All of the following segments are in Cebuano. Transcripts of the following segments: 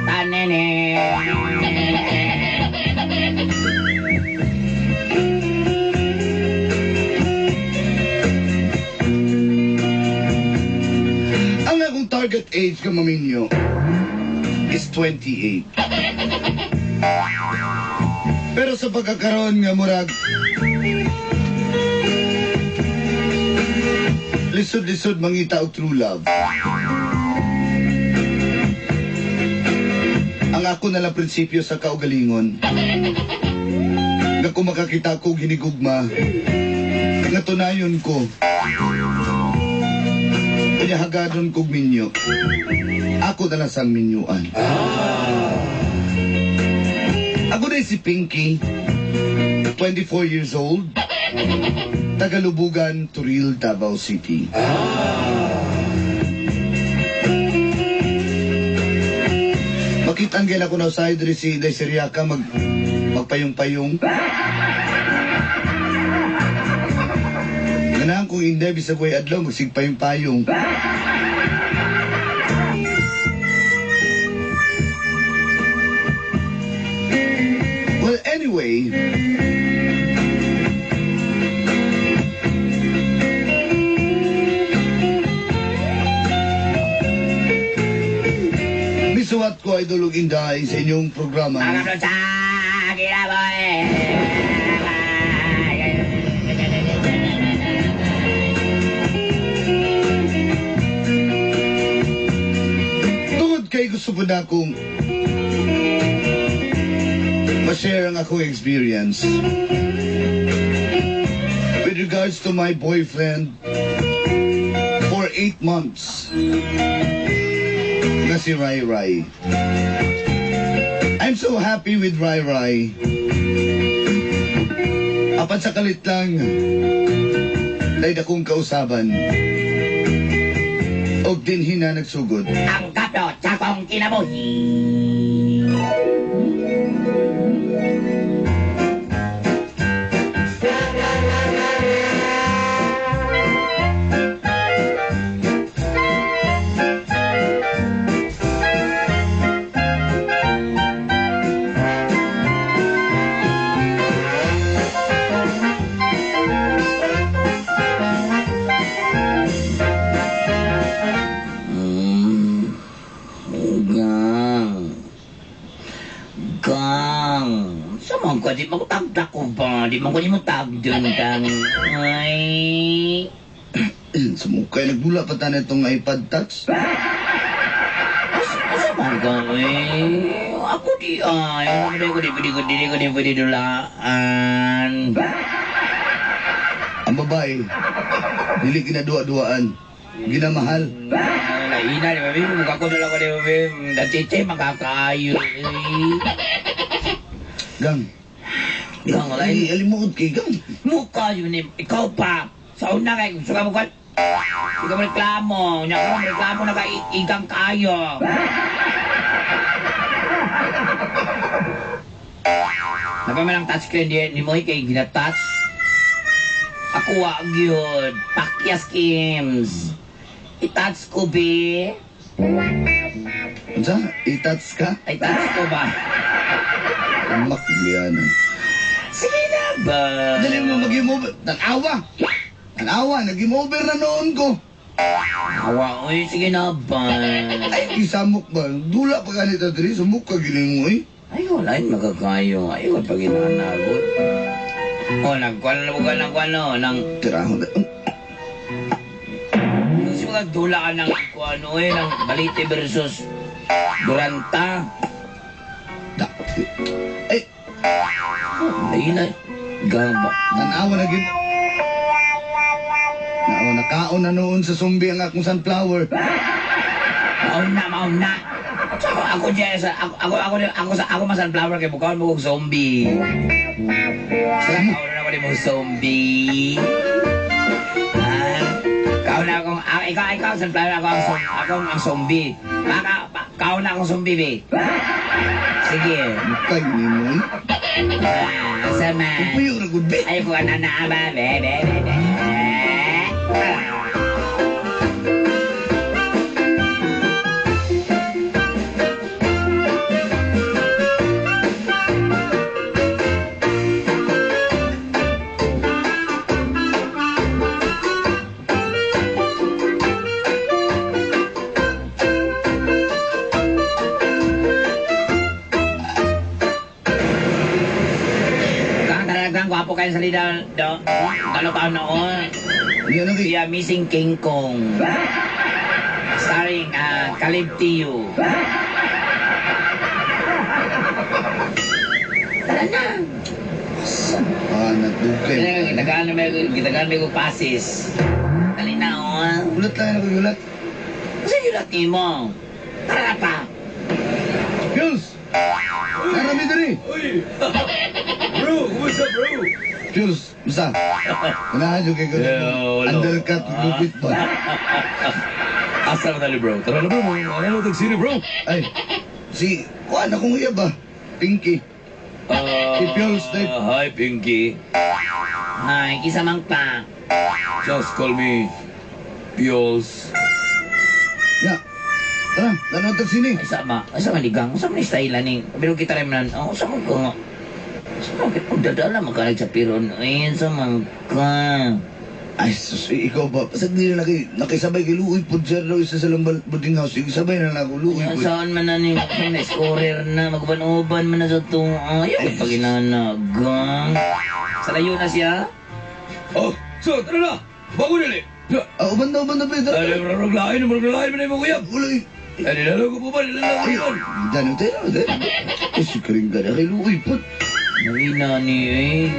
Tanene. Ang akong target age ka maminyo is 28. Pero sa pagkakaroon nga murag lisod-lisod mangita og true love. Ang ako na lang prinsipyo sa kaugalingon nga kung makakita ko ginigugma nga tunayon ko kanya hagadon kog minyo, ako na lang sang minyuan. Ako na si Pinky, 24 years old, Tagalubugan, Turil, Davao City. Makita ang gila ko na sa diri si Inday Siriaka magpayong-payong. Ganahan kong Inday bisag way adlaw magsigpayong-payong. Well, anyway, misuwat ko, Idol ug Inday, sa inyong programa. Ang sa kinabuhi. Tungod kay gusto po na akong ma-share ang akong experience with regards to my boyfriend for 8 months na si Rai Rai. I'm so happy with Rai Rai. Apan sa kalit lang, dahil akong kausaban, og dinhi na nagsugod ang kapyo sa akong kinabuhi. Gang. Gang. Sa mga ko, di mo tagda ko ba? Di mo ko di mo tagdun, gang. Ay. Sumukay, nagdula pa tayo itong iPad Touch. Asa man ka, eh? Ako di ay. Ako di, di, di, di, di, di, di, dulaan. Ang babae, dili ginadua-duaan. Ginamahal. Ina, di ba, babe? Mukha ko dala ko, di ba, babe? Datiche, makakaayo, eh. Gang. Gang, wala Ay, alimuot kay gang. Mukha yun eh. Ikaw pa. Sa una kay, gusto ka mo ka? Ikaw mo reklamo. Nya ka mo reklamo na ka igang kayo. Napa man ang touchscreen di ni mo kay ginatouch. Ako wa gyud. Pakya schemes. I-touch ko be. Unsa? I-touch ka? Ay, touch ko ba? Makbiyanan. Sige na ba? Dali mo mag-game over. Tanawa! Tanawa, nag-game over na noon ko. Awa, oy, sige na ba? Ay, isamok ba? Dula pa ganito diri, sumok ka giling mo eh. Ay, wala yun magkakayo. Ay, wala pa ginanagot. Oh, nagkuhan na bukan nagkuhan no, nang Tiraho na. Kasi mga dula ka ng kuano eh, ng Balite versus Duranta. Da. Ay, Ay na, gamba. Tanawa na gid. Nao, nakaon na noon sa sumbi ang akong sunflower. Mauna, mauna. Ako, ako dyan, sa, ako, ako, ako, ako, sa, ako mas sunflower kay bukaon mo kog zombie. Salamat. Kaon na ako mo zombie. Ah, kaon na akong, ah, ikaw, sunflower, ako ang zombie. Baka, kaon na akong zombie, be. Sige. Mukay ni mo eh. Ah, sama. Puyo ra gud be. Ay, ko na na ba, be, be, be, be. Ah. Gwapo kayo sa lida. Do, talo ka noon. Ano ano kay? We are missing King Kong. Starring Caleb Tio. Tara na. Ah, nagdugay. Gitagaan may kong passes. Dali na, oh. Ulat lang ako ulat. Kasi yun at mo. Tara pa. Jules! Narami diri. Uy! Bro, kumusta bro? Jules, basta. Unahan yung kay ko. Yeah, wala. Undercut, lupit ba? Asa na tali bro? Tara na bro, ano na sino bro? Ay, si, kuan akong iya ba? Pinky. Si Pius, type. Hi Pinky. Ay, kisa mang pa. Just call me Pios. Ya. Tara, tanaw tag sini. Ay, sama. Ay, sama ni Gang. Sama ni style ni. Pero kita rin man. Oh, sama ko nga. Sama kita pagdadala makalag sa piron. Ay, sama ka. Ay, sus, eh, ikaw ba? Pasag di na nakisabay kay Luoy po dyan daw isa sa lambal boarding house. Ikisabay na lang ako, Luoy Ay, po. saan man na ni na scorer na maguban-uban man na sa tunga. Ay, paginanagang. Sa layo na siya. Oh, so tara na. Bago dili. Ah, uban na, pre. Tara. Ay, bro, raglain, raglain man mo kuyab. Uloy. Ay, nilalo ko po ba? Nilalo ko po. Dan, tayo, tayo. Ay, si Karing Gana kay Luoy po. Mahina ni eh.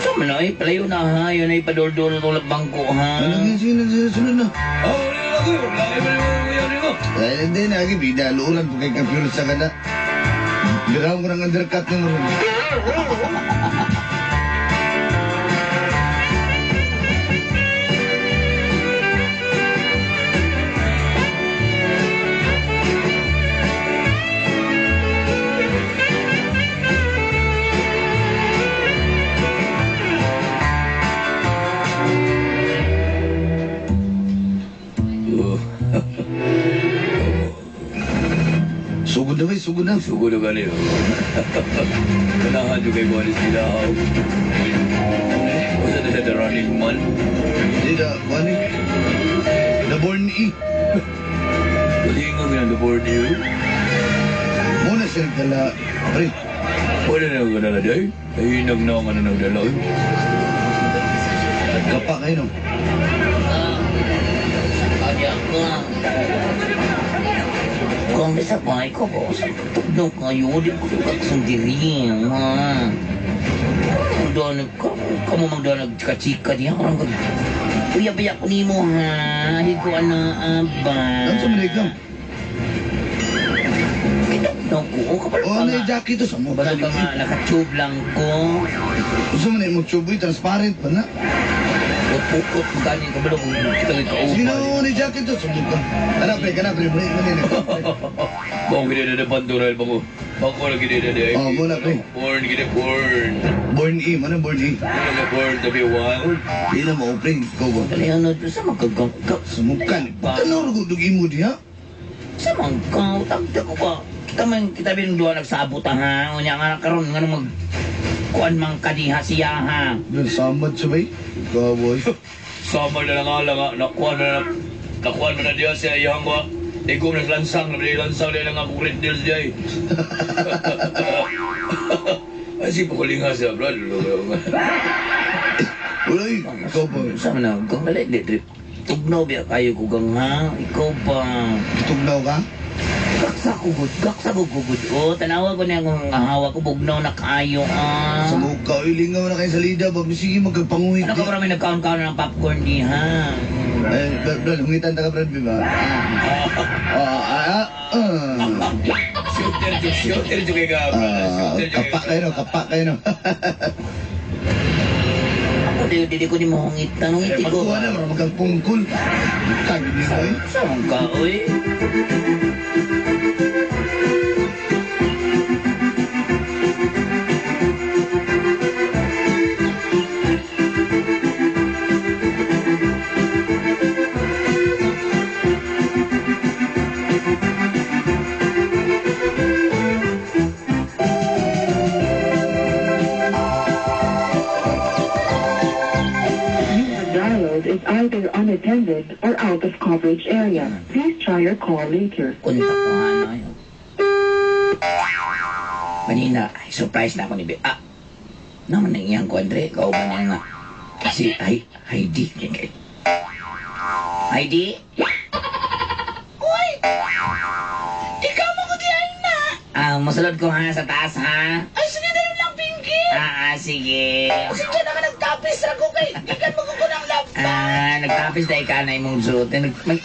Sama na eh, palayo na ha. Yun ay padol-dol tulad bangko ha. Ano nga, sige na, sige, sunod na. Oh, nilalo ko, raglain man mo kuyab nimo. Ay, hindi na, agi, bida, luuran po kay Kapyul sa kana. Biraw ko ng undercut ng ron. Oh, Sugod na, bay, sugod na. sugo na gani. Kanahan yung kay Juanis Kilahaw. Wasa na siya the running man. Hindi na, kuwan eh. The born E. Kalinga ginang the born you. Muna siya nagdala, pre. Wala na nagdala day. Ay, nagnaw nga na nagdala. Kapa kayo, no? Ah, kanya ka. Kung bisa pa, ikaw ba? Sa tugnaw kayo, di ko kaksundiri, ha? Doon, kamu magdoon nagkachika diya, karang kag... Uya ba ko nimo, ha? Higo na, aba. Ano sa mga ikaw? Kitugnaw ko, oh, kapal Oh, ka ano nga. yung jacket to? Sa mukha Bato ka nga, nakatube lang ko. Gusto mo na yung tsuboy, transparent pa na. Pukot, galing ka ba kita kay Sige na, kauban. ano yung jacket to? Sa mukha. Kana, pre, kana, pre. Muna, muna, muna. Bang gina na pandural bango. Bangko na gina na day. Oh, muna, pre. Born gina born. Born E, mana born E? Wala na born to be wild. Di na mo, pre. Ikaw ba? Dali ano, sa magkagang... Sa mukha. Tanaw ko, dugi mo diha. Sa mangkaw, tagda ko ba? Kita man, kita bin duha nagsabot ha. Unya nga karon nga mag kuan man kadiha siya ha. Doon, samad siya, bay. Ikaw, boy. Sama na lang nga lang. Nakuha na na. Nakuha na na diya siya iyang ko. Di ko na lansang. Na lansang na lang akong red deals diya. Ay, si Pakulinga siya, bro. Uy, ikaw ba? Sa man na, gang dali di trip. Tugnaw biya kayo ko gang ha. Ikaw pa. Tugnaw ka? Gaksa ko gud, gaksa ko gud. Oh, tanawa ko niya kung ahawa ko bugnaw na kayo ah. Sa mukha, uy, lingaw na kayo sa lida ba? Sige, magkapanguhit. Ano ka marami nagkaon-kaon ng popcorn di ha? Eh, Brad, Brad, hungitan ta ka, Brad, di ba? Ah, ah, ah, ah. Shooter, shooter, kay ka, bro. Ah, Shooter, kapa kayo, no? Kapa kayo, no? Ako di di ko ni mo hungitan, hungiti ko. Pagkuha na, bro, magkagpungkol. Kagin mo, eh. Sa mangka oy. You have dialed is either unattended or out of coverage area. Please try your call later. Kunta ko ano yun. Manina, ay, surprise na ako ni Be. Ah, Naman na iyang ko, Andre. Kauban niya nga. Si Heidi. Heidi? Uy! Ikaw mo ko diyan na! Ah, masulod ko ha, sa taas ha. Ay, sige na lang, Pinky! Ah, sige. Kasi dyan na ka nagtapis ra ko kay gikan mo ko ng love. Ah, nagtapis na ikaw na imong sulod.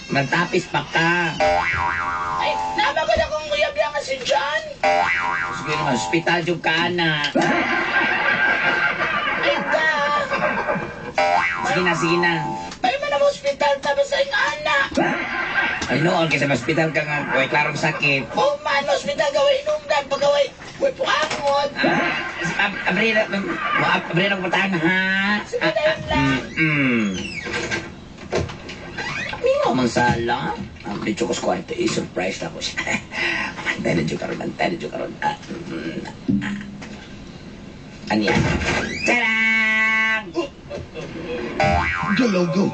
Nagtapis pa ka. Ay, nabagod akong uyab lang nga si John. Sige naman, hospital yung ka na. Ay, ta! Sige na, sige na. Ay, man ang hospital ta basta yung ana. Ay, noon, kasi hospital ka nga, way klarong sakit. Oh man, hospital gaway inumdan pagaway. Way puangot. Ah, abri na, abri na patahan ha. Sige na yun lang. Mingo man sala. Ang dito ko sa kwarto, eh, surprise na ako siya. Mantay na dyan karon, mantay na dyan karon. Ano yan? Tarang! Galaw go.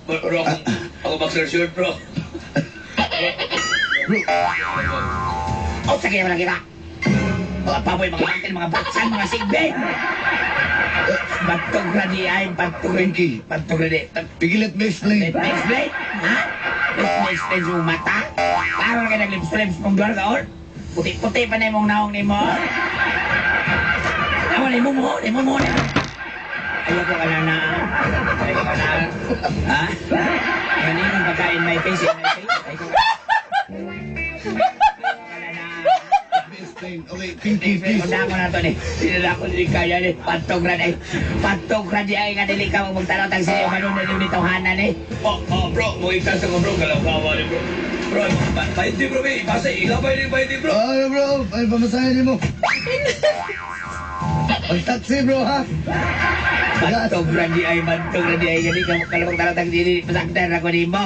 Bro, ako boxer short, bro. Bro, Oh, sige naman kita. Mga baboy, mga mantil, mga baksan, mga sigbe. Bantog ra di ay, bantog ra. Pinky. Bantog ra di. Pinky, let me explain. Let me explain. Ha? Let me explain sa mata. Para ka naglips-lips mong duwar ka, or? Puti-puti pa na imong naong nimo. Tawa na imo mo, nimo mo. Ayoko ka na na. Ayoko ka na. Ha? Kaninong pagkain my face, in my face. Ayoko ka. Ayoko ka na na. Let me explain. Okay, Pinky, please. Una ko na to ni. Sinala ko ni kaya ni. Pantog ra ni. Pantog ra di ay nga dili ka magtanaw tag sili manon na ni tawhanan ni. Oh, oh, bro, mo ikas ako, bro. Galaw-gawa ni, bro. Bro, pahinti, bro, eh. Basta, ilabay ni, pahinti, bro. Ay, bro, ay, pamasahin mo. Pag-taxi, bro, ha? Pantog ra di ay, pantog ra di ay nga di ka magtanaw tag sili pasaktan ra ko nimo.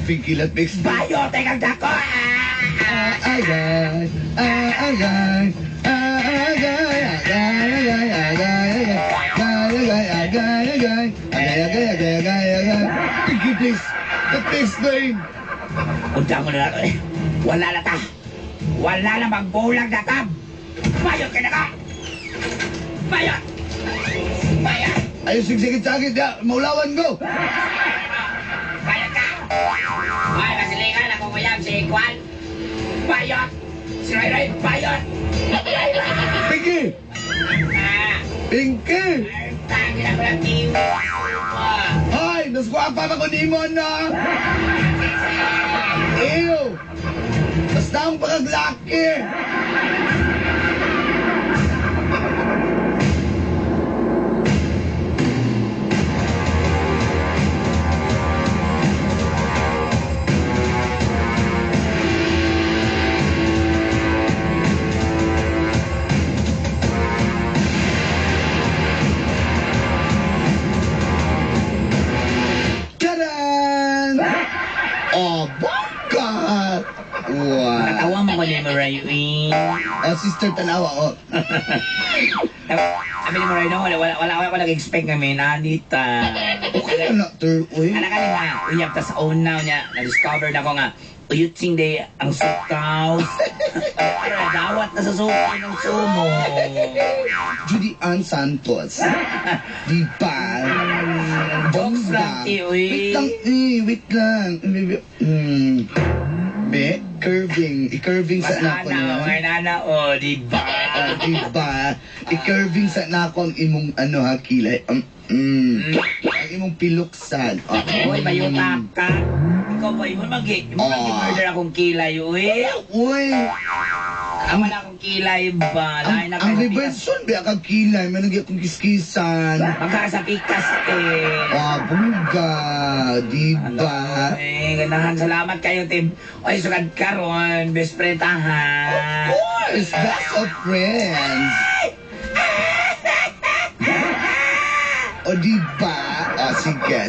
Pinky, let me explain. Bayo tekang dako. Ah, agay, ah, agay, ah, agay, agay, agay, agay, agay, agay, agay, agay, agay, agay, agay, agay, agay. Pinky, please, let me explain. Unta mo na lang eh. Wala na ta. Wala na magbulag na tab. Bayot ka na ka. Bayot. Bayot. Ayos, sige, sige, ya, maulawan go. Bayot ka. Ay, masiligan ako uyab si Kwan. Bayot. Si Roy Roy, bayot. Roy Roy. Pinky, Ah, Pinky. tangin ako ng tiwa. Ay, mas gwapa pa ko nimo na. Ew. Basta ang pakaglaki. Taran! Oh, bangka! Wow. Nakatawa mo ko ni mo, Roy. Oh, sister, tanawa, oh. Sabi ni Roy, no, wala, wala, wala, wala, wala nag-expect kami, Nanita. Okay na na, ter, uy. Anak ka nga, uyab ta sa una niya, na-discover na ko nga, uyutsing day ang sukaw. Pero dawat na sa suko ng sumo. Judy Ann Santos. Di ba? Jokes lang, ti, uy. Wait lang, eh, wait lang. Be, curving. I-curving sa Mas nako ana, niya. mga nana, oh, di ba? Oh, di ba? I-curving sa nako ang imong ano ha, kilay. Ang imong piluksan. Oh, Uy, bayuta ka. Ikaw ba, imo imo Ah. murder akong kilay, uy. Uy, Ang wala akong kilay ba? ang, Lain na ang kayo sa pikas. reversion ba kag kilay, man nagya kong kiskisan. Magka sa pikas eh. Ah, buga, di ba? Eh, ganahan. Salamat kayo, team. Oy, sugad karon, best friend ta, ha. Of course, best of friends. O di ba? O sige.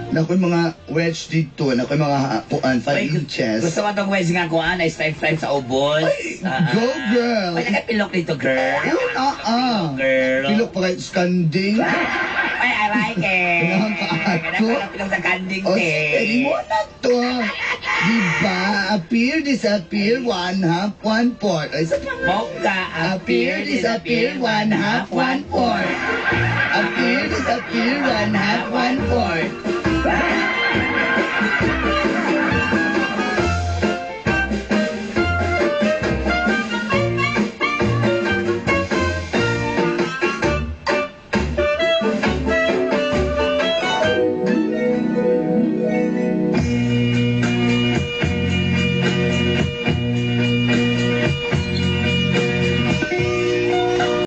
Naku yung mga wedge dito. Naku yung mga kuan, 5 Oy, inches. Gusto ko tong wedge nga kuan, ay stripe-stripe sa ubos. Ay, Ah, go, girl. Ay, nakapilok dito, girl. Yun, ah, ah. Girl. Pilok pa kayo, skanding. Ay, I like it. Ganahan ka ato? Ganahan ka sa kanding, O, te. sige, di mo na to. Diba? Appear, disappear, one half, one fourth. Ay, isa pa. Mocha, Appear, disappear, one half, one fourth. Appear, disappear, one half, one fourth.